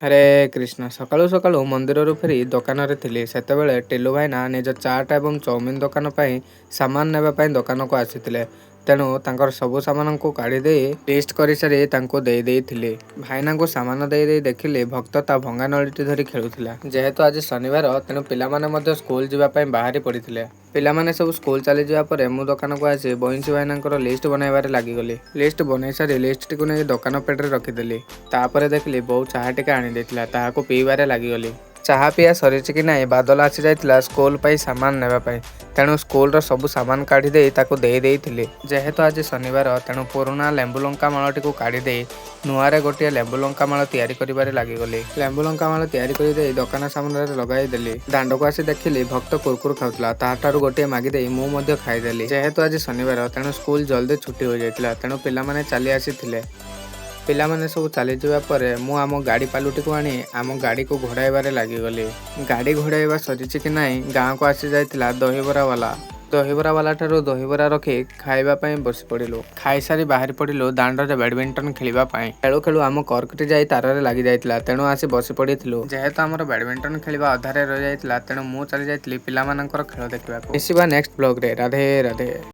ହରେ କୃଷ୍ଣ। ସକାଳୁ ସକାଳୁ ମନ୍ଦିରରୁ ଫେରି ଦୋକାନରେ ଥିଲି। ସେତେବେଳେ ଟିଲୁ ଭାଇନା ନିଜ ଚାଟ୍ ଏବଂ ଚାଉମିନ ଦୋକାନ ପାଇଁ ସାମାନ ନେବା ପାଇଁ ଦୋକାନକୁ ଆସିଥିଲେ। ତେଣୁ ତାଙ୍କର ସବୁ ସାମାନକୁ କାଢ଼ିଦେଇ ଲିଷ୍ଟ କରିସାରି ତାଙ୍କୁ ଦେଇ ଦେଇଥିଲି। ଭାଇନାଙ୍କୁ ସାମାନ ଦେଇ ଦେଇ ଦେଖିଲି ଭକ୍ତ ତା ଭଙ୍ଗା ନଳିଟି ଧରି ଖେଳୁଥିଲା। ଯେହେତୁ ଆଜି ଶନିବାର, ତେଣୁ ପିଲାମାନେ ମଧ୍ୟ ସ୍କୁଲ ଯିବା ପାଇଁ ବାହାରି ପଡ଼ିଥିଲେ। ପିଲାମାନେ ସବୁ ସ୍କୁଲ ଚାଲିଯିବା ପରେ ମୁଁ ଦୋକାନକୁ ଆସି ବଇଁଶୀ ଭାଇନାଙ୍କର ଲିଷ୍ଟ ବନାଇବାରେ ଲାଗିଗଲି। ଲିଷ୍ଟ ବନାଇ ସାରି ଲିଷ୍ଟଟିକୁ ନେଇ ଦୋକାନ ପେଟରେ ରଖିଦେଲି। ତାପରେ ଦେଖିଲି ବୋଉ ଚାହା ଟିକେ ଆଣିଦେଇଥିଲା, ତାହାକୁ ପିଇବାରେ ଲାଗିଗଲି। ଚାହା ପିଆ ସରିଛି କି ନାହିଁ, ବାଦଲ ଆସିଯାଇଥିଲା ସ୍କୁଲ ପାଇଁ ସାମାନ ନେବା ପାଇଁ। ତେଣୁ ସ୍କୁଲର ସବୁ ସାମାନ କାଢ଼ିଦେଇ ତାକୁ ଦେଇ ଦେଇଥିଲି। ଯେହେତୁ ଆଜି ଶନିବାର, ତେଣୁ ପୁରୁଣା ଲେମ୍ବୁ ଲଙ୍କା ମାଳଟିକୁ କାଢ଼ିଦେଇ ନୂଆରେ ଗୋଟିଏ ଲେମ୍ବୁ ଲଙ୍କା ମାଳ ତିଆରି କରିବାରେ ଲାଗିଗଲି। ଲେମ୍ବୁ ଲଙ୍କା ମାଳ ତିଆରି କରିଦେଇ ଦୋକାନ ସାମ୍ନାରେ ଲଗାଇଦେଲି। ଦାଣ୍ଡକୁ ଆସି ଦେଖିଲି ଭକ୍ତ କୁରକୁର ଖାଉଥିଲା। ତାହାଠାରୁ ଗୋଟିଏ ମାଗିଦେଇ ମୁଁ ମଧ୍ୟ ଖାଇଦେଲି। ଯେହେତୁ ଆଜି ଶନିବାର, ତେଣୁ ସ୍କୁଲ ଜଲ୍ଦି ଛୁଟି ହୋଇଯାଇଥିଲା। ତେଣୁ ପିଲାମାନେ ଚାଲି ଆସିଥିଲେ। ପିଲାମାନେ ସବୁ ଚାଲିଯିବା ପରେ ମୁଁ ଆମ ଗାଡ଼ି ପାଲୁଟିକୁ ଆଣି ଆମ ଗାଡ଼ିକୁ ଘୋଡ଼ାଇବାରେ ଲାଗିଗଲି। ଗାଡ଼ି ଘୋଡ଼ାଇବା ସରିଛି କି ନାହିଁ, ଗାଁକୁ ଆସିଯାଇଥିଲା ଦହିବରାବାଲା। ଦହିବରାବାଲା ଠାରୁ ଦହିବରା ରଖି ଖାଇବା ପାଇଁ ବସି ପଡ଼ିଲୁ। ଖାଇସାରି ବାହାରି ପଡ଼ିଲୁ ଦାଣ୍ଡରେ ବ୍ୟାଡମିଣ୍ଟନ ଖେଳିବା ପାଇଁ। ଖେଳୁ ଖେଳୁ ଆମ କର୍କଟି ଯାଇ ତାରରେ ଲାଗିଯାଇଥିଲା, ତେଣୁ ଆସି ବସି ପଡ଼ିଥିଲୁ। ଯେହେତୁ ଆମର ବ୍ୟାଡମିଣ୍ଟନ ଖେଳିବା ଅଧାରେ ରହିଯାଇଥିଲା, ତେଣୁ ମୁଁ ଚାଲି ଯାଇଥିଲି ପିଲାମାନଙ୍କର ଖେଳ ଦେଖିବାକୁ। ମିଶିବା ନେକ୍ସଟ ବ୍ଲଗରେ। ରାଧେ ରାଧେ।